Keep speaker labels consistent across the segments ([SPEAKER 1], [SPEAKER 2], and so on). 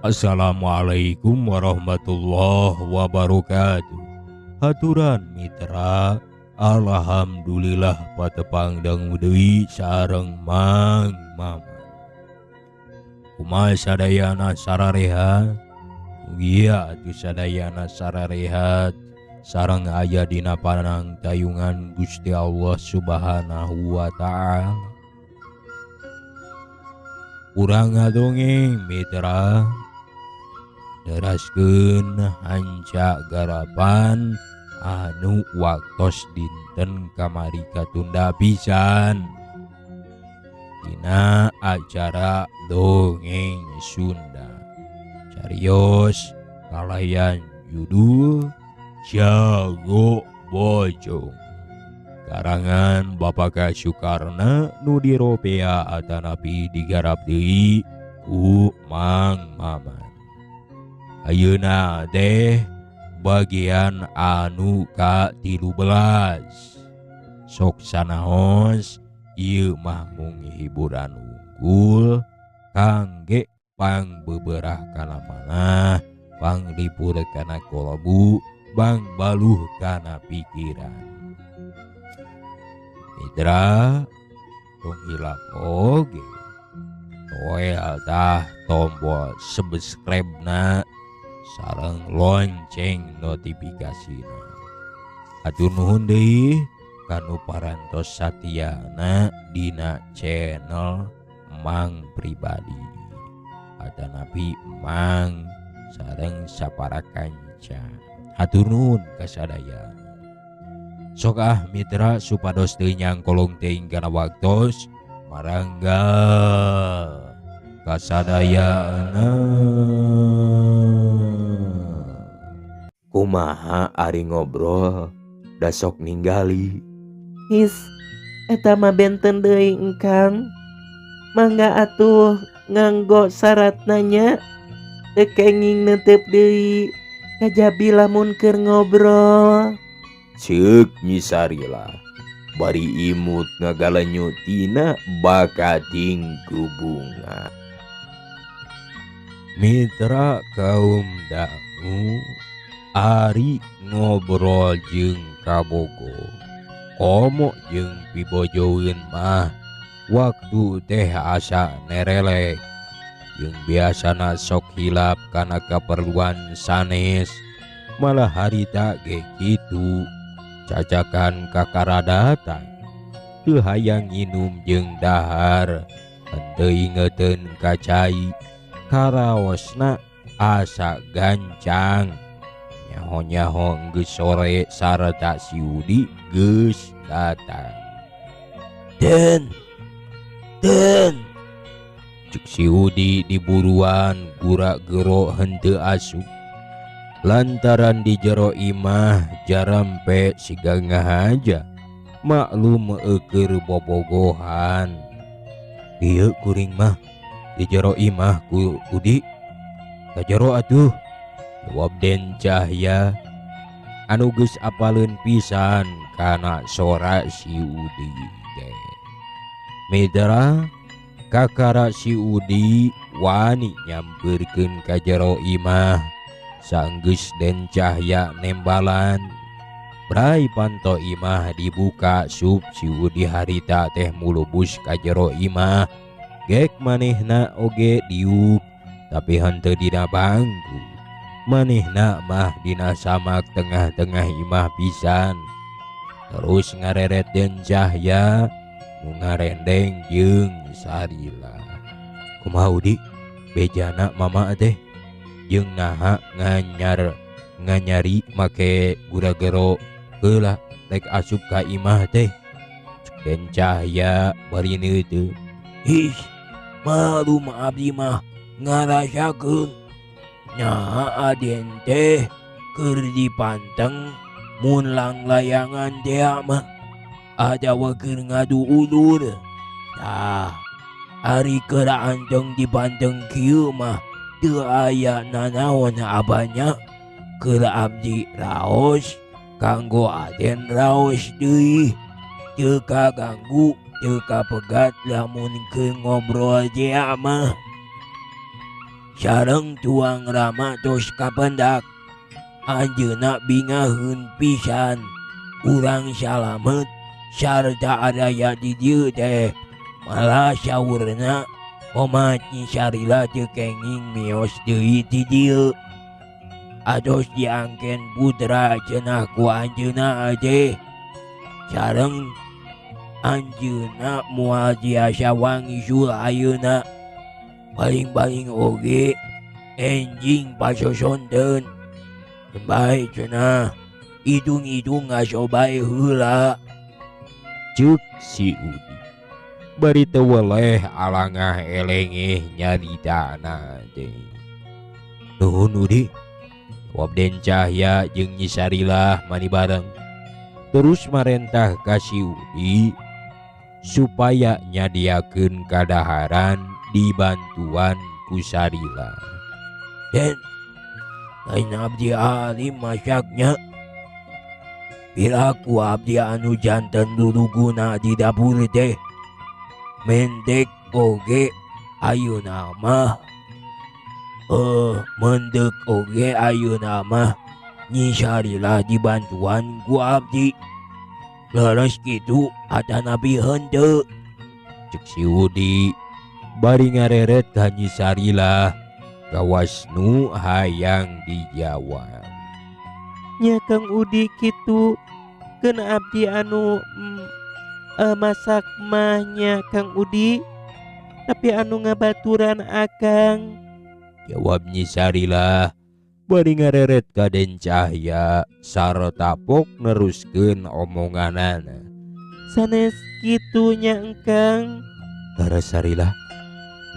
[SPEAKER 1] Assalamualaikum warahmatullahi wabarakatuh. Haturan mitra, alhamdulillah patepang dangu deui sareng Mang Maman. Kumaha sadayana sararehat? Mugia atuh sadayana sararehat sareng aya dina panang tayungan Gusti Allah Subhanahu wa taala. Urang ngadongeng mitra, teraskeun hanca garapan anu waktos dinten kamari katunda pisan dina acara dongeng Sunda. Carios kalayan judul Jago Bojong, karangan Bapak Sukarna nu diropea atanapi digarap deui ku Mang Maman. Ayeuna teh bagian anu ka-13. Sok sanaos ieu mah mung hiburan unggul kangge pangbeberah kana manah, panglipur kana kolobu, bangbaluh kana pikiran. Mitra tong hilap oge toel tah tombol subscribe-na sareng lonceng notifikasina. Hatur nuhun deui kanu parantos satiana dina channel Mang Pribadi atanapi Mang sareng sapara kanca. Hatur nuhun kasadaya. Sok ah mitra supados teu nyangkolong teuing kana waktos marangga kasadayana. Kumaha ari ngobrol da sok ninggali.
[SPEAKER 2] His, eta mah benten deui engkang. Mangga atuh nganggo saratna nya. Teu kenging neuteup deui kajabi lamun keur ngobrol.
[SPEAKER 1] Ceuk Nyi Sarila bari imut ngagalenyutina bakating ku bunga. Mitra kaum dangu ari ngobrol jeung kabogo komo jeung pibojoeun mah waktu teh asa nerelek jeung biasana sok hilap kana kaperluan sanes, malah harita ge kitu cacakan kakaradatan teu hayang nginum jeung dahar henteu ingeteun ka cai karaosna asa gancang. Nyaho-nyaho geus sore sarta si Udi geus datang. Den, den, cek si Udi diburuan gura-gero henteu asup lantaran di jero imah jarampe siga ngahaja maklum eueur bobogohan. Ieu kuring mah di jero imah ku Udi ka jero atuh, jawab Den Cahya anu geus apaleun pisan kana sora si Udi teh. Mitra kakara si Udi wani nyamperkeun ka jero imah sanggeus Den Cahya nembalan. Brai panto imah dibuka sup si Udi harita teh mulubus ka jero imah. Gek manehna oge diuk tapi henteu dina bangku. Manehna mah dina samak tengah-tengah imah pisan. Terus ngareret Den Cahya nu ngarendeng jeung Sarila. Kumaha Udi bejana mama teh jeung naha nganyari make gura-gero heula rek asup ka imah teh. Den Cahya bari neuteut. Ih, malu mah abdi mah ngarasakeun. Nya aden teh keur dipanteng mun langlayangan teh mah atawa keur ngadu ulur. Tah ari keur anteng dipanteng kieu mah teu aya nanaon abanya. Keur abdi raos kanggo aden raos deui. Teu kaganggu teu kapegat lamun keur ngobrol teh mah. Sareng tuang Rama tos kapendak. Anjeunna bingaheun pisan. Urang salamet sarta araya di dieu teh. Malah saurna omat Nyi Sarila teu kenging mios deui di dieu. Atos diangken putra cenah ku anjeunna teh. Sareng anjeunna moal tiasa wangsul ayeuna. Paling-paling oge enjing pasosonten. Bae cenah idung-idung ngasobae heula. Ceuk si Udi bari teu weleh alangah elengeh nyaritana teh. Nuhun Udi. Jawab Den Cahya jeung Nyi Sarilah mani bareng. Terus marentah ka si Udi supaya nyadiakeun kadaharan dibantuan ku Sarila. Den, lain abdi alim masaknya. Piraku abdi anu janten luluguna di dapur teh. Mendek oge ayeuna mah. Mendek oge ayeuna mah Nyi Sarila dibantuan ku abdi. Leres kitu atanapi henteu. Cek si Udi bari ngareret ka Nyi Sarila kawas nu hayang dijawab.
[SPEAKER 2] Nya Kang Udi kitu keun abdi anu masak mah nya Kang Udi, tapi anu ngabaturan akang.
[SPEAKER 1] Jawab Nyi Sarila bari ngareret ka Den Cahya sarta pok neruskeun omonganana.
[SPEAKER 2] Sanes kitu nya engkang.
[SPEAKER 1] Tara Sarila,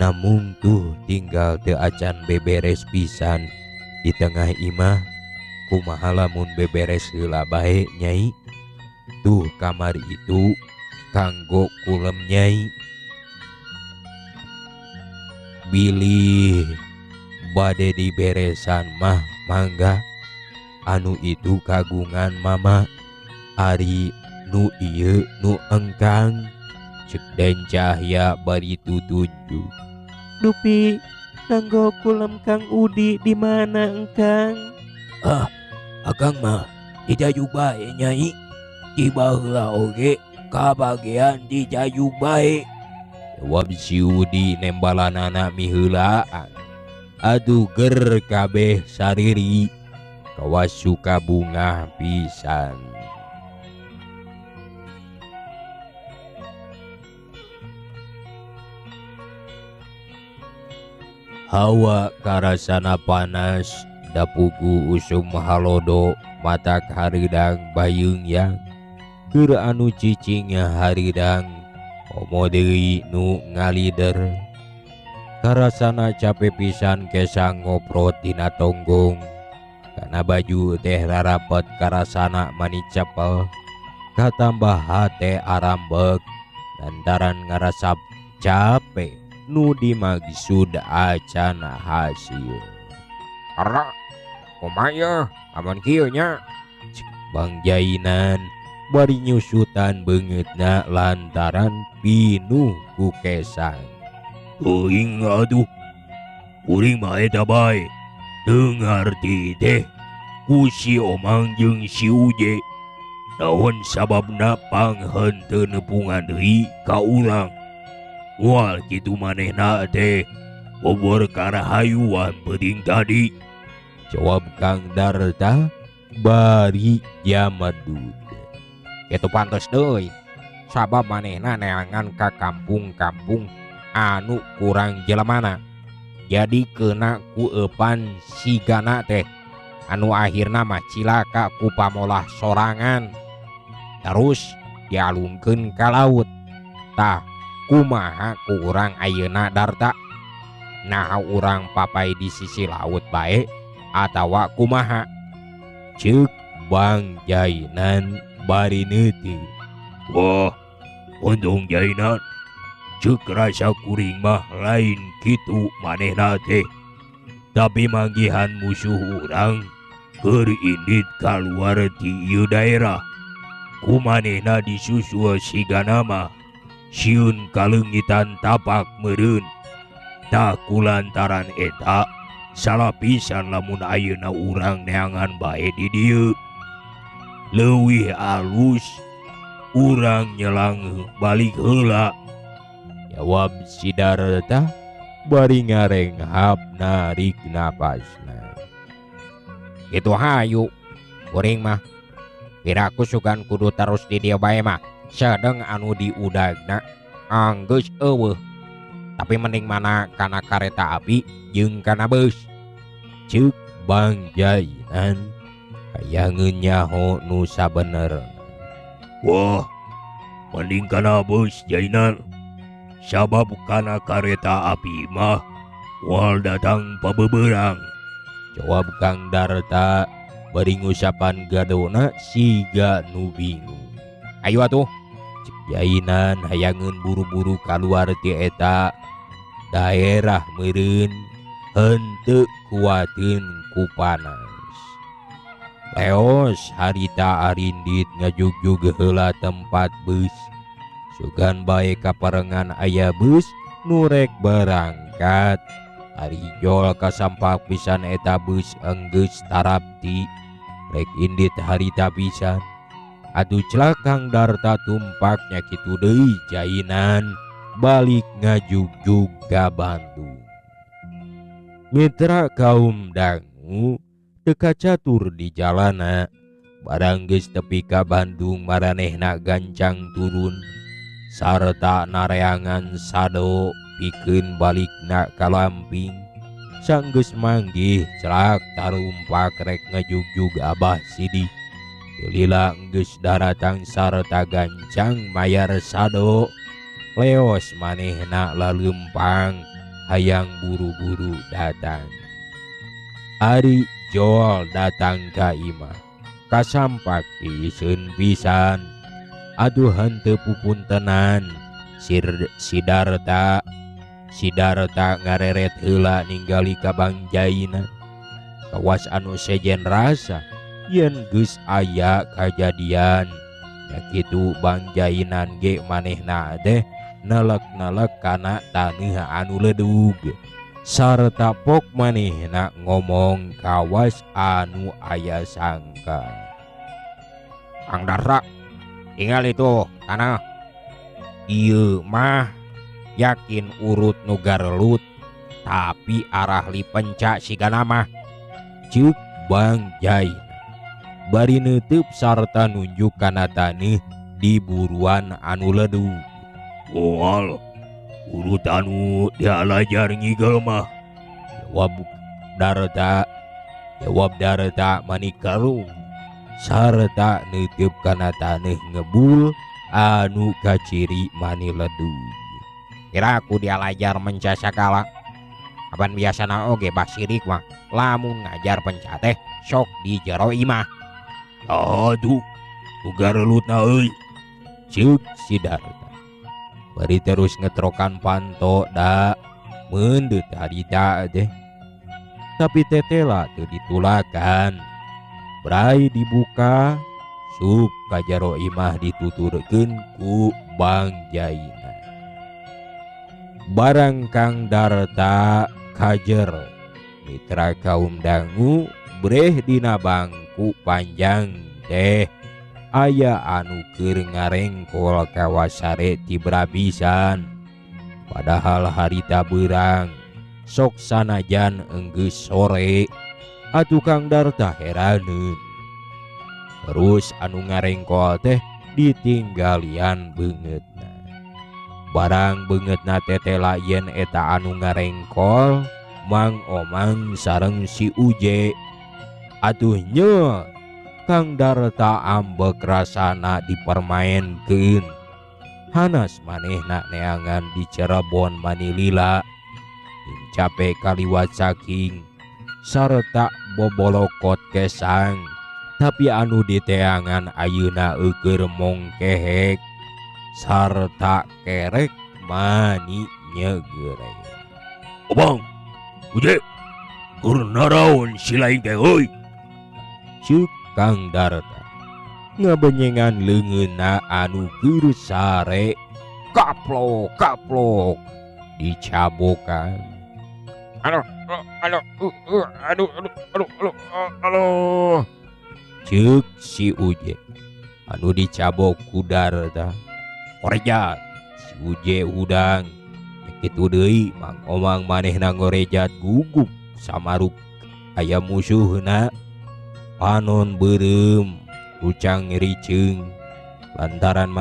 [SPEAKER 1] namung tuh tinggal teu acan beberes pisan di tengah imah. Kumaha lamun beberes heula bae Nyai? Tuh kamar itu kanggo kulem Nyai. Bilih bade diberesan mah mangga, anu itu kagungan mama, ari nu ieu nu engkang. Cek Den Cahya bari tutuju.
[SPEAKER 2] Dupi kanggo kulem Kang Udi di mana engkang?
[SPEAKER 1] Ah, akang mah dijajug bae Nyai. Di baheula oge kabagean dijajug bae. Jawab si Udi nembalanana miheulaan. Aduh ger kabeh sariri kawas suka bungah pisan. Hawa karasana panas dapugu usum halodo matak hareudang bayeung yang keur anu cicing hareudang komo deui nu ngalider. Karasana capek pisan kesang ngoprot dina tonggong karena baju teh rarapet karasana mani cepel katambah hate arambek lantaran ngarasa capek nu dimaksud acan hasil. Ara kumaha amun kieu nya? Bang Jainan bari nyusutan beungeutna lantaran pinuh ku kesang. Teuing aduh, kuring mah eta bae. Teu ngarti teh ku si Omang jeung si Uje. Naon sababna panghenteu nepungan deui ka urang. Moal kitu manehna teh bobor karahayuan peuting tadi. Jawab Kang Darta bari jamadud. Kitu pantes deui sabab manehna neangan ka kampung-kampung anu kurang jelemana. Jadi kena ku eupan sigana teh anu akhirna mah cilaka ku pamolah sorangan terus dialungkeun ka laut. Tah kumaha ku urang ayeuna Darta? Nah urang papai di sisi laut bae atawa kumaha? Ceuk Bang Jainan bari neuteut.
[SPEAKER 3] Wah, untung Jainan. Ceuk rasa kuring mah lain kitu manehna teh. Tapi manggihan musuh urang keur indit kaluar ti ieu daerah. Kumanehna disusul sigana mah sieun kaleungitan tapak meureun. Tah kulantaran eta salah pisan lamun ayeuna urang neangan bae di dieu. Leuwih alus urang nyelang balik heula.
[SPEAKER 1] Jawab si Darta bari ngarenghap narik napasna. Kitu hayu kuring mah. Piraku sugan kudu terus di dieu bae mah. Sedeng anu diudagna anggeus eueuh. Tapi mending mana kana kareta api jeung kana beus. Ceuk Bang Jainan hayangeun nyaho nu sabenerna.
[SPEAKER 3] Wah, mending kana beus Jainan. Sabab kana kareta api mah moal datang pabeberang.
[SPEAKER 1] Jawab Kang Darta bari ngusapan gadona siga nu bingung. Ayo atuh. Cek Jainan hayangeun buru-buru kaluar ti eta daerah meureun henteu kuateun ku panas. Leos harita arindit ngajugjug heula tempat beus. Sugan bae kaparengan aya beus nu rek berangkat. Ari jol kasampak pisan eta beus enggeus tarapti. Rek indit harita pisan. Atuh celak Kang Darta tumpaknya kitu deui Jainan balik ngajugjug ka Bandung. Mitra kaum dangu teu kacatur di jalana. Barang geus tepi ka Bandung maranehna gancang turun sarta nareangan sado pikeun balikna ka Lamping. Sanggeus manggih celak tarumpak rek ngajugjug Abah Sidik. Lila geus daratang sarta gancang mayar sado. Leos manehna laleumpang hayang buru-buru datang. Ari Jol datang ka imah kasampak iseun pisan. Aduh henteu pupuntenan Sidarta. Sidarta ngareret heula ninggali ka Bang Jainan. Kawas anu sejen rasa yen geus aya kajadian. Ya kitu Bang Jainan ge manehna teh nelek-nelek kana taneuh anu ledug. Sarta pok manehna ngomong kawas anu aya sangka. Kang Darta, tinggal itu tanah. Ieu mah yakin urut nu garelut, tapi arah lipenca sigana mah. Ceuk Bang Jainan bari neuteub sarta nunjuk kana taneuh di buruan anu ledug.
[SPEAKER 3] Moal urut anu dialajar ngigel mah.
[SPEAKER 1] Jawab Darta. Jawab Darta manikarung sarta neuteub kana taneuh ngebul anu kaciri mani ledug. Kira aku dialajar menca sakala. Kapan biasana oge Bah Sidik mah lamun ngajar penca teh sok di jero imah.
[SPEAKER 3] Aduh, nu garelutna euy.
[SPEAKER 1] Ceuk si Darta. Bari terus ngetrokan panto da meundeut harita teh. Tapi tetela teu ditulakan. Brai dibuka, sup ka jero imah dituturkeun ku Bang Jainan. Barang Kang Darta kajer mitra kaum dangu breh dina bangku panjang teh aya anu keur ngarengkol kawasare tibrabisan. Padahal harita beurang sok sanajan enggeus sore. Atuh Kang Darta heraneun. Terus anu ngarengkol teh ditinggalian beungeutna. Barang beungeutna tetela yen eta anu ngarengkol Mang Omang sareng si Uje. Atuh nya Kang Darta ambek rasana dipermaenkeun. Hanas manehna neangan di Cirebon manilila. Capek kaliwat saking sarta bobolokot kesang tapi anu diteangan ayeuna eueur mongkehek sarta kerek mani nyegereng.
[SPEAKER 3] Obang, Uje, keur naraon si lain teh euy?
[SPEAKER 1] Ceuk Kang Darta ngabenyengan leungeunna anu keur sare kaplok kaplok dicabokan. Aduh, aduh, aduh, aduh, aduh, aduh, aduh. Ceuk si Uje anu dicabok ku Darta. Korejat si Uje hudang kitu deui Mang Omang manehna ngorejat gugup samaruk aya musuhna panon beureum ucang riceung lantaran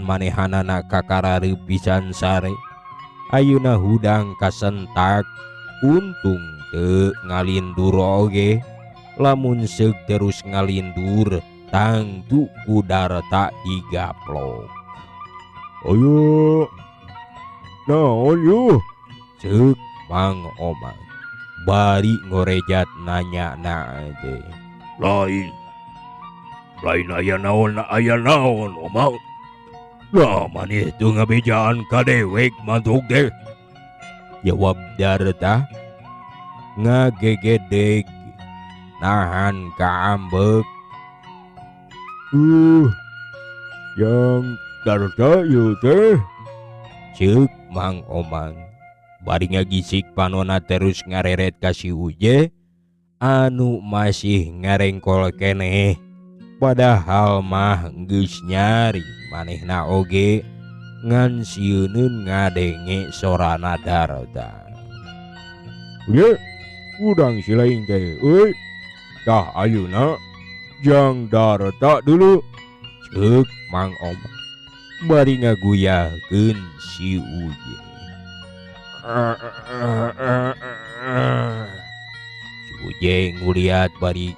[SPEAKER 1] manehanana kakarareup pisan sare. Ayeuna hudang kasentak untung teu ngalindur oge lamun seug terus ngalindur tangtu ku Darta digaplok.
[SPEAKER 3] Ayo naon yuh?
[SPEAKER 1] Ceuk Mang Omang bari ngorejat nanya na teh.
[SPEAKER 3] Lain lain aya naon aya naon Omang. Nah maneh teu ngabejaan ka dewek mantuk teh.
[SPEAKER 1] Jawab Darta ngagegedeg nahan kaambek.
[SPEAKER 3] Yang Darta ieu teh?
[SPEAKER 1] Ceuk Mang Omang bari ngagisik panona terus ngareret ka si Uje anu masih ngarengkol keneh padahal mah geus nyari manehna oge ngan sieuneun ngadenge sorana Darta.
[SPEAKER 3] Uje, udang si lain teh euy. Tah ayeuna jang Darta dulu.
[SPEAKER 1] Ceuk Mang Omang bari ngaguyahkeun si Uje. Si Uje nguliat bari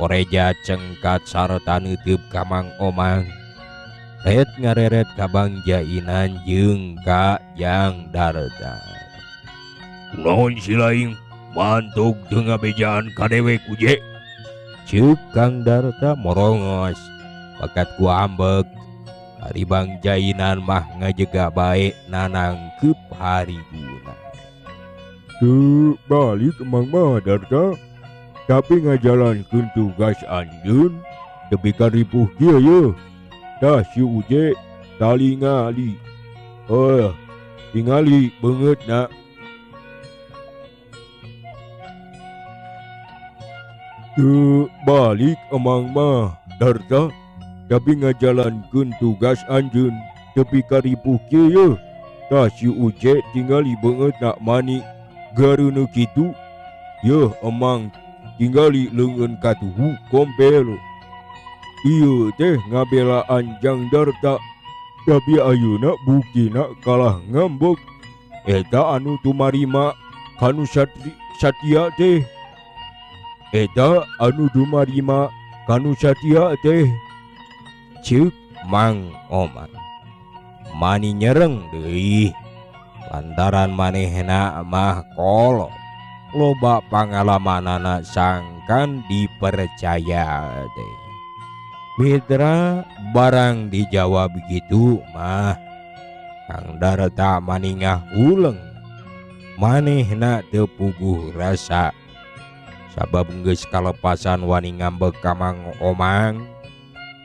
[SPEAKER 1] koreja cengkat sarta neuteub ka Mang Omang. Ret ngareret ka Bang Jainan jeung ka Jang Darta.
[SPEAKER 3] Kunaon si lain mantug teu ngabejaan ka dewek Uje?
[SPEAKER 1] Ceuk Kang Darta morongos bakat ku ambek. Ari Bang Jainan mah ngajega bae nanangkeup hariguna.
[SPEAKER 3] Teu balik emang mah Darta, tapi ngajalankeun tugas anjeun tepi ka ripuh kieu yeuh. Tah si Uje talingali. Tingali beungeutna. Teu balik emang mah Darta, tapi ngajalankeun tugas anjeun tepi ka ripuh kieu yeuh. Tah si Uje tingali beungeutna mani gareuneu kitu. Yeuh emang tingali leungeun katuhu kompel. Ieu teh ngabelaan Jang Darta, tapi ayeuna buktina kalah ngambek. Eta anu tumarima kanu satia teh. Eta anu tumarima kanu satia teh.
[SPEAKER 1] Ceuk Mang Omang mani nyereng deui lantaran manehna mah kolot loba pangalamanana sangkan dipercaya teh. Mitra barang dijawab begitu mah Kang Darta maningah uleng manehna teu puguh rasa sabab geus kalepasan wani ngambek ka Mang Omang.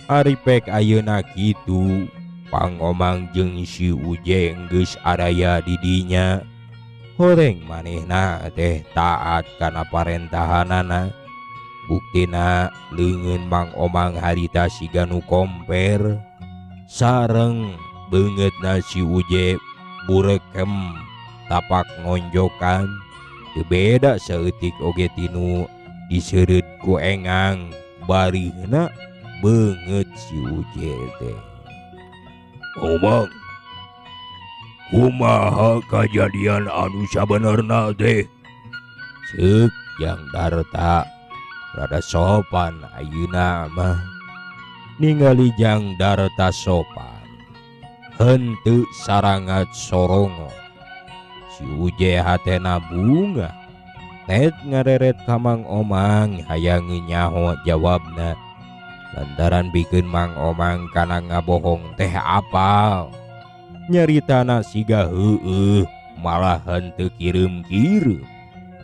[SPEAKER 1] Ari pek ayeuna kitu Mang Omang jeung si Uje geus araya di dinya. Horeng manehna teh taat kana parentahanana. Buktina leungeun Mang Omang harita siga nu komper sareng beungeutna si Uje burekem tapak ngonjokan teu beda saeutik oge tinu diseureud ku engang barihna beungeut si Uje teh.
[SPEAKER 3] Omang, kumaha kajadian anu sabenerna teh?
[SPEAKER 1] Ceuk Jang Darta rada sopan ayeuna mah. Ningali Jang Darta sopan henteu sarangat sorongo. Si Uje hatena bunga tet ngareret ka Mang Omang hayang nyaho jawabna lantaran bikin Mang Omang kana ngabohong teh apal nyaritana siga heueuh malahan teu kireum-kireum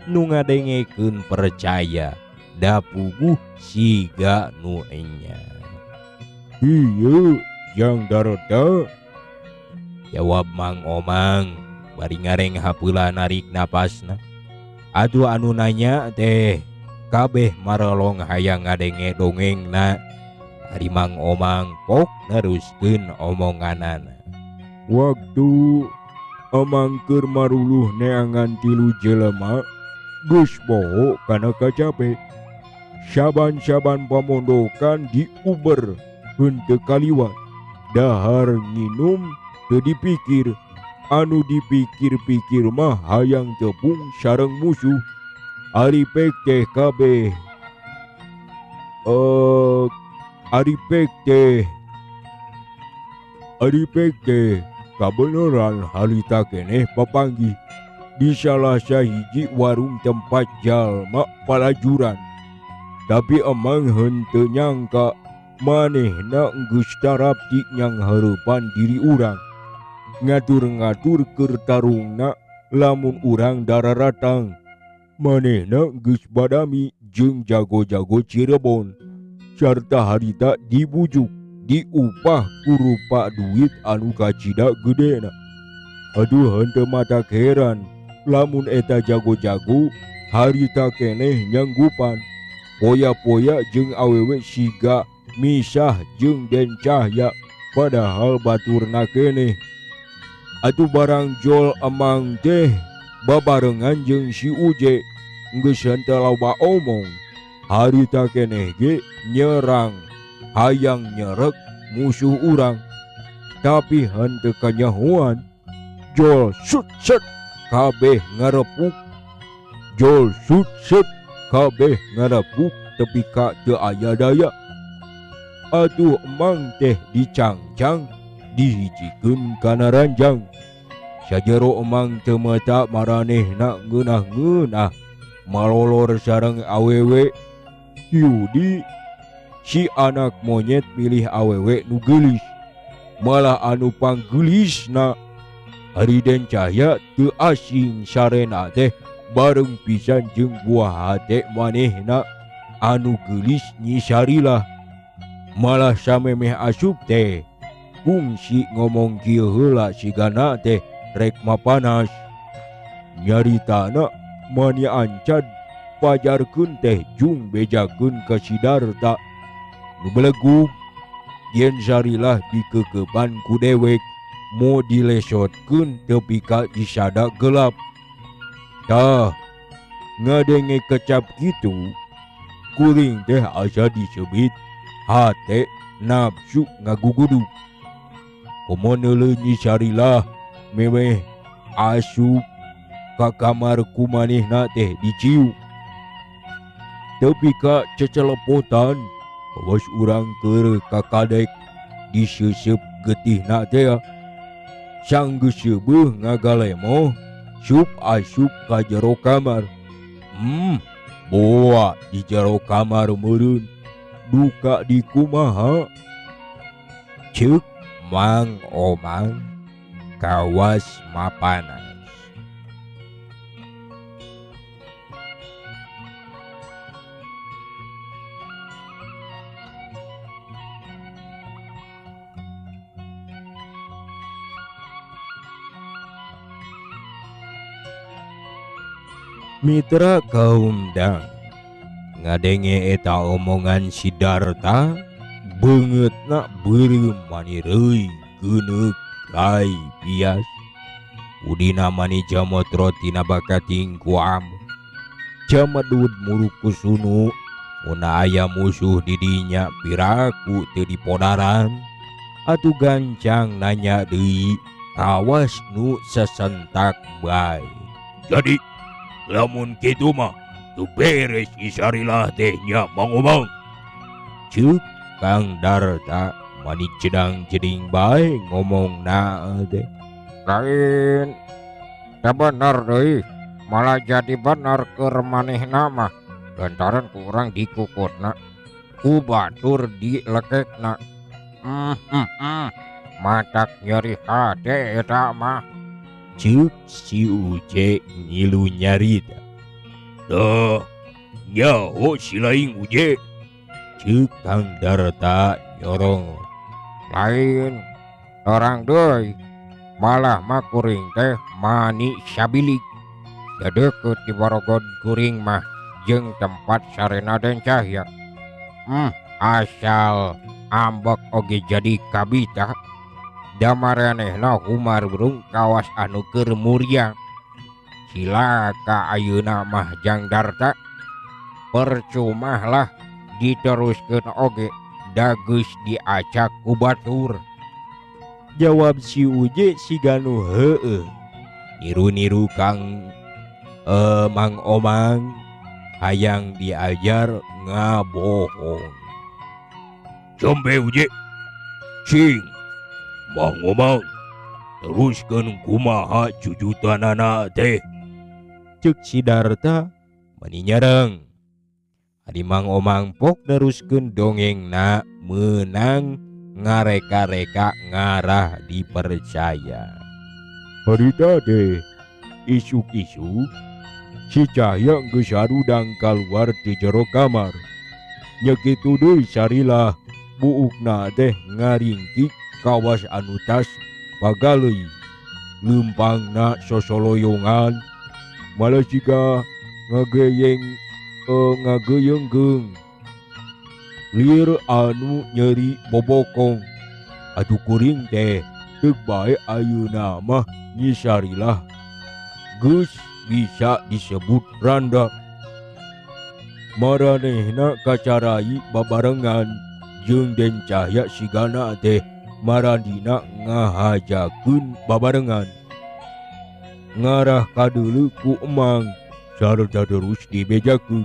[SPEAKER 1] nu ngadengekeun percaya da puguh siga nu enya.
[SPEAKER 3] Ieu Jang Darta,
[SPEAKER 1] jawab Mang Omang bari ngareng hapeula narik napasna. Aduh anu nanya teh kabeh marolong hayang ngadenge dongengna. Ari Mang Omang pok neruskeun omonganana.
[SPEAKER 3] Waktu Amang keur maruluh neangan tilu jelema geus poho kana kacape. Saban-saban pamondokan diuber henteu kaliwat. Dahar nginum teu dipikir. Anu dipikir-pikir mah hayang tepung sareng musuh. Ari pek teh kabeh. Ari pek teh. Ari pek teh kabeneran harita keneh papanggih di salah sahiji warung tempat jalma palajuran. Tapi emang henteu nyangka manehna geus tarapti nyanghareupan diri urang. Ngatur-ngatur keur tarungna lamun urang dararatang. Manehna geus badami jeung jago-jago Cirebon sarta harita dibujuk diupah ku rupa duit anu kacida gedena. Aduh henteu matak heran lamun eta jago-jago harita keneh nyanggupan. Poya-poya jeung awewe siga misah jeung Den Cahya padahal baturna keneh. Atuh barang jol emang teh babarengan jeung si Uje geus henteu loba omong. Harita keneh ge nyerang hayang nyerek musuh urang tapi henteu kanyahoan. Jol sut set kabeh ngarepuk. Jol sut set kabeh ngarepuk tepi ka teu aya daya. Atuh emang teh dicangcang dihijikeun kana ranjang. Sajero emang teu mata maranehna ngeunah-ngeunah malolor sareng awewe. Yudi si anak monyet milih awewe nu geulis malah anu panggeulisna. Ari Den Cahya teu asing sarena teh bareng pisan jeung buah hate manehna anu geulis Nyi Sarilah. Malah samemeh asup teh kungsi ngomong kieu heula sigana teh rek mapanas. Nyaritana mani ancad pajarkeun teh jung bejakeun ka Sidarta nu belegug yen Sarilah dikekepan ku dewek mo dilesotkeun tepi ka disada gelap. Tah ngadenge kecap kitu kuring teh asa disebit hate nafsu ngagugudug. Komo neuleuh Nyi Sarilah memeh asup ka kamar ku manehna teh diciu. Tepi ka cecelepotan kawas urang keur kakadek diseuseup getihna teh. Sanggeus seubeung ngagalemoh sup asup ka jero kamar. Boa di jero kamar meureun duka di kumaha. Ceuk Mang Omang kawas mapanas. Mitra kaum dang ngadenge eta omongan Sidarta beungeutna beureum mani reuy geuneuk rai bias. Udina mani jamotro tina bakating ku amu jamadud muruk ku sunu muna aya musuh di dinya piraku teu dipodaran. Atuh gancang nanya deui kawas nu sesentak bae. Jadi lamun kitu mah teu beres Sarilah teh nya Mang Omang.
[SPEAKER 1] Ceuk Kang Darta mani jedang-jeding bae ngomongna teh. Lain
[SPEAKER 4] Teu bener deui, malah jadi bener keur manehna mah lantaran ku urang dikukutna ku batur dilekekna. Matak nyeri hate eta mah.
[SPEAKER 1] Ceuk si Uje ngilu nyarita. Dah, nyaho si laing Uje. Ceuk Kang Darta nyorong.
[SPEAKER 4] Lain orang deui, malah mah kuring teh mani sabilik. Deukeut di borogod kuring mah jeung tempat sarena Den Cahya. Asal ambek oge jadi kabita. Da maranehna humar burung kawas anu keur muriang. Cilaka ayeuna mah Jang Darta. Percuma lah diteruskeun oge da geus diacak ku batur.
[SPEAKER 1] Jawab si Uje siga nu heueuh. Niru-niru Kang Mang Omang hayang diajar ngabohong. Jombe Uje, cing Mang Omang teruskeun kumaha jujutanana teh. Ceuk si Darta mani nyareng. Ari Mang Omang pok neruskeun dongengna meunang ngareka-reka ngarah dipercaya.
[SPEAKER 3] Harita teh isuk-isuk si Cahya geus harudang kaluar ti jero kamar. Nya kitu deui sarilah buukna teh ngaringkik kawas anu tas pagaleuy. Leumpangna sosoloyongan malah siga ngageyenggeung. Lir anu nyeri bobokong. Atuh kuring teh teu bae ayeuna mah Nyi Sarilah geus bisa disebut randa. Maranehna kacarai babarengan jeung Den Cahya sigana teh marandina ngahajakeun babarengan. Ngarah kadeuleu ku emang sarta terus dibejakeun.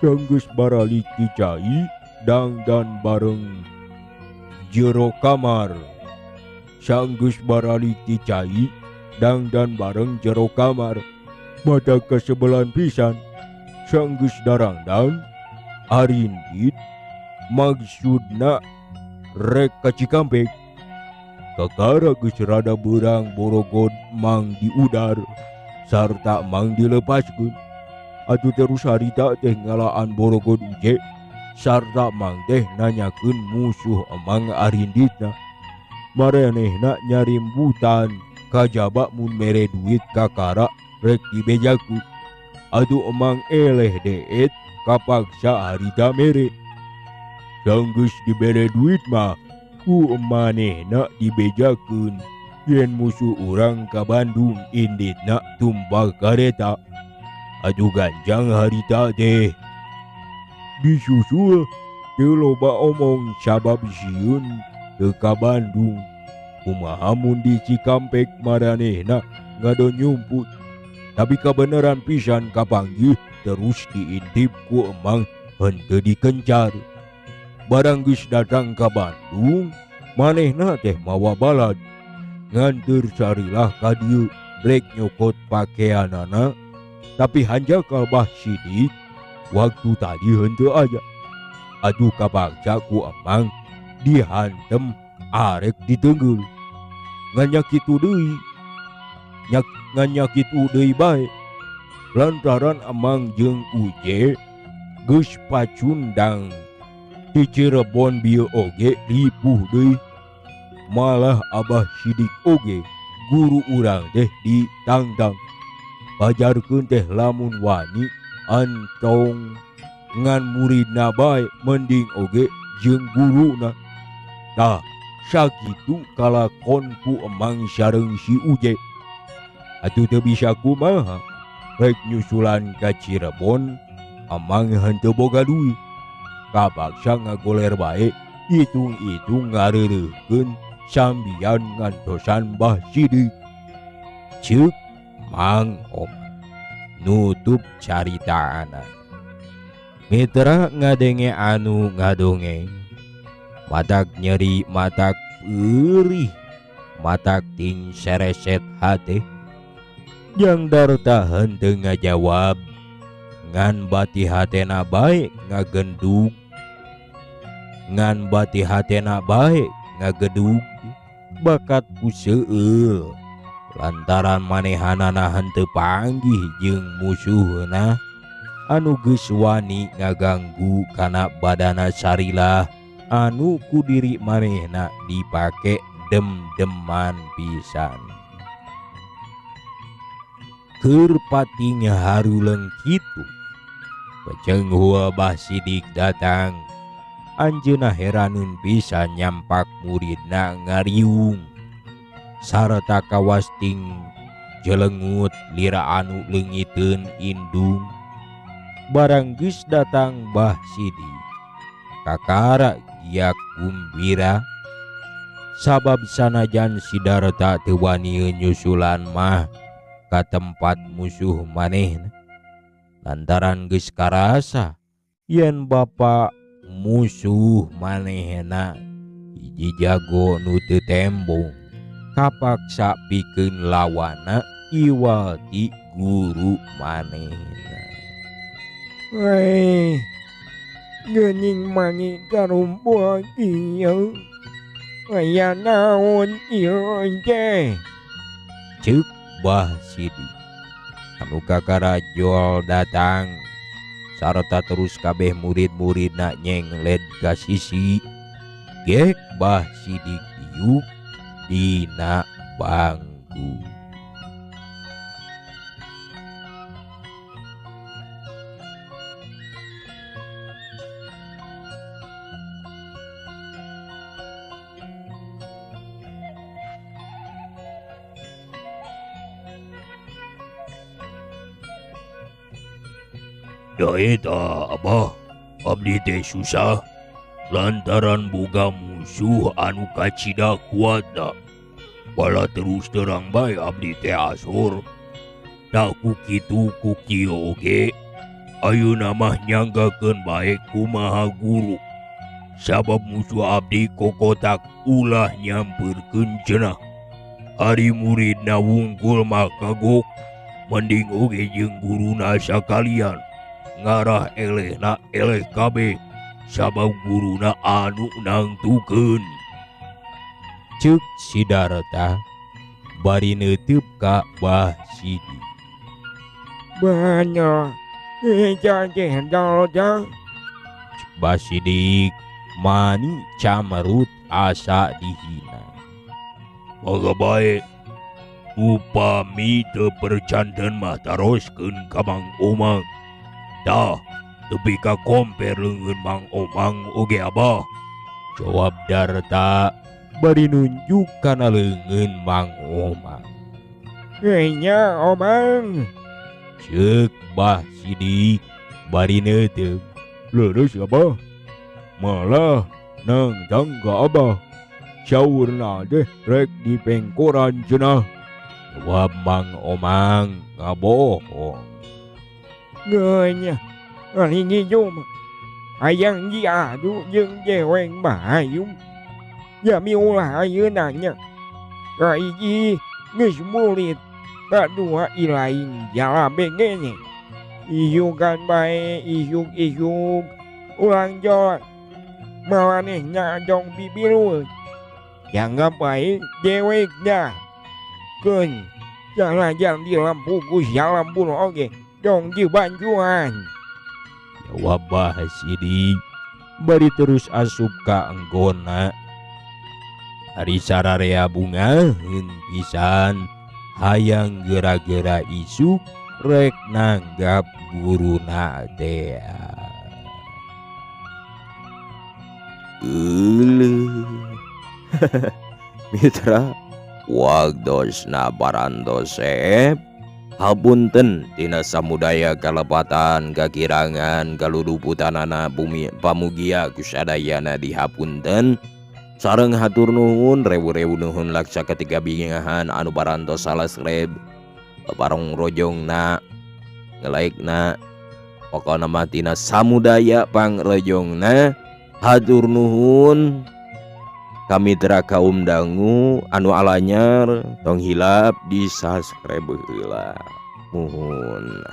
[SPEAKER 3] Sanggeus baralik ti cai dangdan bareng jero kamar. Sanggeus baralik ti cai dangdan bareng jero kamar. Mata kesebelan pisan. Sanggeus darangdan arindit maksudna rek ka Cikampek. Kakara geus rada beurang borogod mang diudar sarta mang dilepaskeun. Atuh terus harita teh ngalaan borogod Uje sarta mang teh nanyakeun musuh emang arinditna. Maranehna nyarimbutan kajaba mun mere duit kakara rek dibejakeun. Atuh emang eleh deet kapaksa harita mere. Sanggeus dibere duit mah ku manehna dibejakeun yen musuh urang ka Bandung inditna tumbak kareta. Atuh ganjang harita teh disusul teu loba omong sabab sieun teu ka Bandung. Kumaha mun di Cikampek maranehna ngado nyumput. Tapi kabeneran pisan kapanggih terus diintip ku emang henteu dikencar. Barang geus datang ka Bandung manehna teh mawa balad nganteur sarilah ka dieu rek nyokot pakeanana. Tapi hanjakal Bah Sidik waktu tadi henteu aya. Aduh kapaksa ku emang dihantem arek ditenggel. Ngan kitu deui. Ngan kitu deui bae. Lantaran emang jeung Uje geus pacundang di Cirebon bieu oge ripuh deui. Malah Abah Sidik oge guru urang teh ditangtang. Pajarkeun teh lamun wani antong ngan muridna bae mending oge jeung guruna. Tah sakitu kalakon ku emang sareng si Uje. Atuh teu bisa kumaha rek nyusulan ka Cirebon emang henteu boga duit. Kapaksa ngagoler bae hitung-hitung ngareureukkeun sambian ngantosan Bah Sidik. Ceuk Mang Omang nutup caritaana. Mitra ngadenge anu ngadongeng, matak nyeri matak perih, matak ting sereset hate.
[SPEAKER 1] Jang Darta henteu ngajawab ngan bati hatena bae ngagendug ngan bati hatena bae ngagedug bakat ku seueul lantaran manehanana henteu panggih jeung musuhna anu geus wani ngaganggu kana badana sarilah anu ku diri manehna dipake dem-deman pisan. Keur pating haruleng kitu peceng hua Bah Sidik datang. Anjeunna heraneun pisan nyampak muridna ngariung sarta kawasting jelengut lira anu leungiteun indung. Barang geus datang Bah Sidik kakara giak gumbira sabab sanajan Sidarta teu wani nyusulan mah ka tempat musuh manehna lantaran geus karasa yen bapa musuh manehna hiji jago nu teu tembong kapaksa pikeun lawana iwal ti guru manehna.
[SPEAKER 4] Weh, geuning mani karumpul ieu. Aya naon ieu teh?
[SPEAKER 1] Ceuk Bah Sidik anu kakara jol datang sarta terus kabeh murid-muridna nyengled ka sisi. Gek Bah Sidik diuk dina bangku.
[SPEAKER 3] Da eta abah, abdi teh susah lantaran boga musuh anu kacida kuatna. Bala terus terang bae abdi teh asur. Da ku kitu ku kieu oge, ayeuna mah nyanggakeun bae kumaha guru. Sabab musuh abdi kokotak ulah nyamperkeun cenah. Ari muridna wungkul mah kagok, mending oge jeung guruna sakalian. Ngarah elehna eleh kabeh sabab guruna anu nangtukeun.
[SPEAKER 1] Ceuk Sidarta bari neuteub ka Bah Sidik.
[SPEAKER 4] Banyak
[SPEAKER 1] Bah Sidik mani camerut asa dihina.
[SPEAKER 3] Mangga bae upami teu percanten mah taroskeun ka Mang Omang. Tah, tepi ka komper leungeun Mang Omang oge abah.
[SPEAKER 1] Jawab Darta bari nunjuk kana leungeun Mang Omang.
[SPEAKER 4] Nya Omang.
[SPEAKER 1] Ceuk Bah Sidik bari neuteub.
[SPEAKER 3] Leres abah, malah nangtang ka abah. Saurna teh rek dipengkoran cenah.
[SPEAKER 1] Jawab Mang Omang ngabohong.
[SPEAKER 4] Ngeunya, ari ngijum hayang diadu jeung deweng bahayung. Jami ulah ayeuna nya. Kahiji geus murid, kadua ilaing jalabe gene. Isukan bae isuk-isuk ulang jol. Maranehna jong bibirueun. Janggap bae dewekna. Keun jalajan di lampu ku salambur oge. Dong dibantuan.
[SPEAKER 1] Jawab Bah Sidik bari terus asup ka enggona. Ari sararea bungaheun pisan hayang gera-gera isuk rek nanggap guruna teh.
[SPEAKER 5] Mitra wagdosna barantosep. Hapunten tina samudaya kalepatan kakirangan kaluduputanana bumi pamugia kusadayana dihapunten. Sareng hatur nuhun rewu-rewu nuhun laksa ketiga bingahan anu barantos salasreb parong rojongna ngelaikna pokona mah tina samudaya pangrojongna hatur nuhun. Ka mitra kaum dangu anu alanyar tong hilap di subscribe heula. Muhun.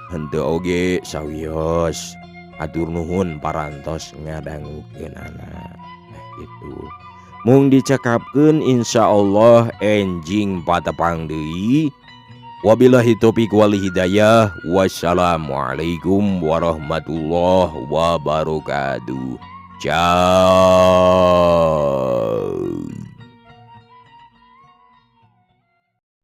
[SPEAKER 5] Henteu oge sawios atur nuhun parantos ngadangukeunana. Nah gitu. Mung dicekapkeun insyaallah enjing patepang deui. Wabillahi taufiq wal hidayah. Wassalamualaikum warahmatullahi wabarakatuh. Ciao.